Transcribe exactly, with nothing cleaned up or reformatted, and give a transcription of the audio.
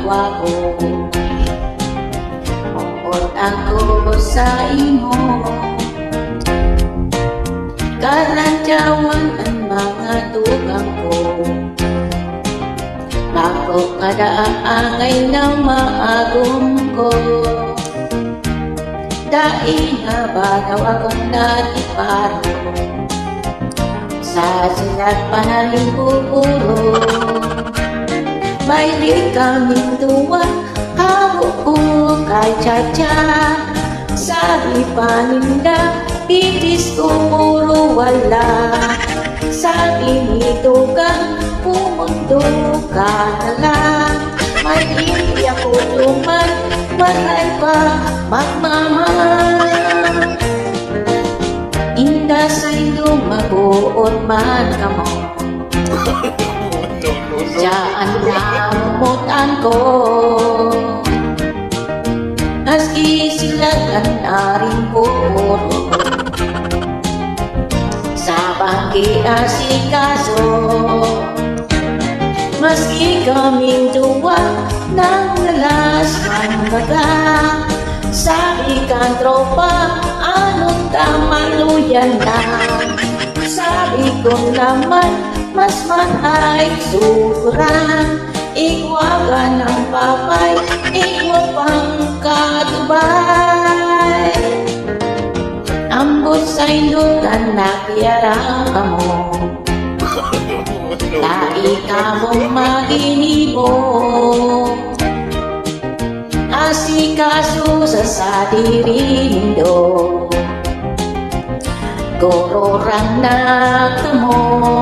Ako, moot ako sa imo. Karantyawan an mga tugang ko. Bako kada ang angay na maagom ko. Dai na bagaw akong natiparo. Sa silat panaling pupuro. May di kaming duwa, habo ko kay Chacha. Sabi pa ninda, bitis ko puro wala. Sabi ni Tugang, pumundo ka na lang. May hindi ako duman, maray pa magmamahal. Inda sa indong mabuot man kamo. Diyan na umutan ko. Maski sila kan aring pupuro. Sa pag-iasikaso. Maski kaming duwa nang lalas man baga. Sabi kan tropa, anong tamaluyan na? Sabi ko naman, mas mahay suguran. Igwa ka ng papay, igwa pang katubay. Ambot sa indukan na piyarang kamo. Dai kamong maginibo. Asikaso sa sadiri nindo. Gororan na kamo.